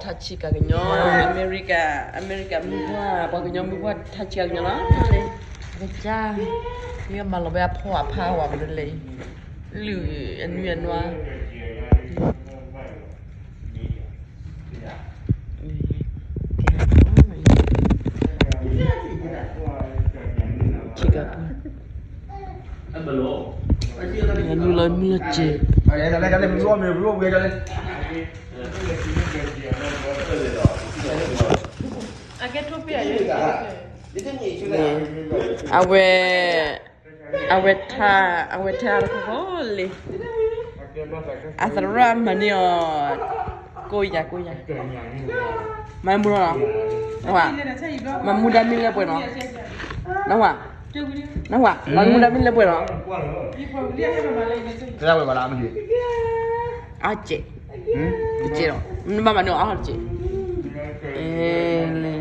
ထါဆံးကၤကညီ, အမဲရကၤ, အမဲရကၤမုၢ်ပှၢ်, ပှၤကညီမုၢ်ပှၢ်ထါဆံးကၤကညီလီၤ. ကစၢ်, မ့ၢ်မၤလီၤဝဲအဖီအဖါဝဲမနုၤလဲၣ်, လုၢ်အနွံအနွါ ဆံးကၤပူၤ, နုာ်လီၤမုၢ်လီၤစဲး, အဝဲ, အဝဲထါ, အဝဲထါတခီဃီလံ, အသရၣ်မၤန့ၢ်အီၤ, ကိးယၤကိးယၤ, မၤမူလီၤ, မၤမူဒါမ့ၢ်လၢပှဲၤနီၤ, နဝၤ, နဝၤ, မၤမူဒါမ့ၢ်လၢပှဲၤနီၤ, အစဲး, တစဲးဒီး, နဘၣ်မၤန့ၢ်အီၤအီတစဲး, လဲၤ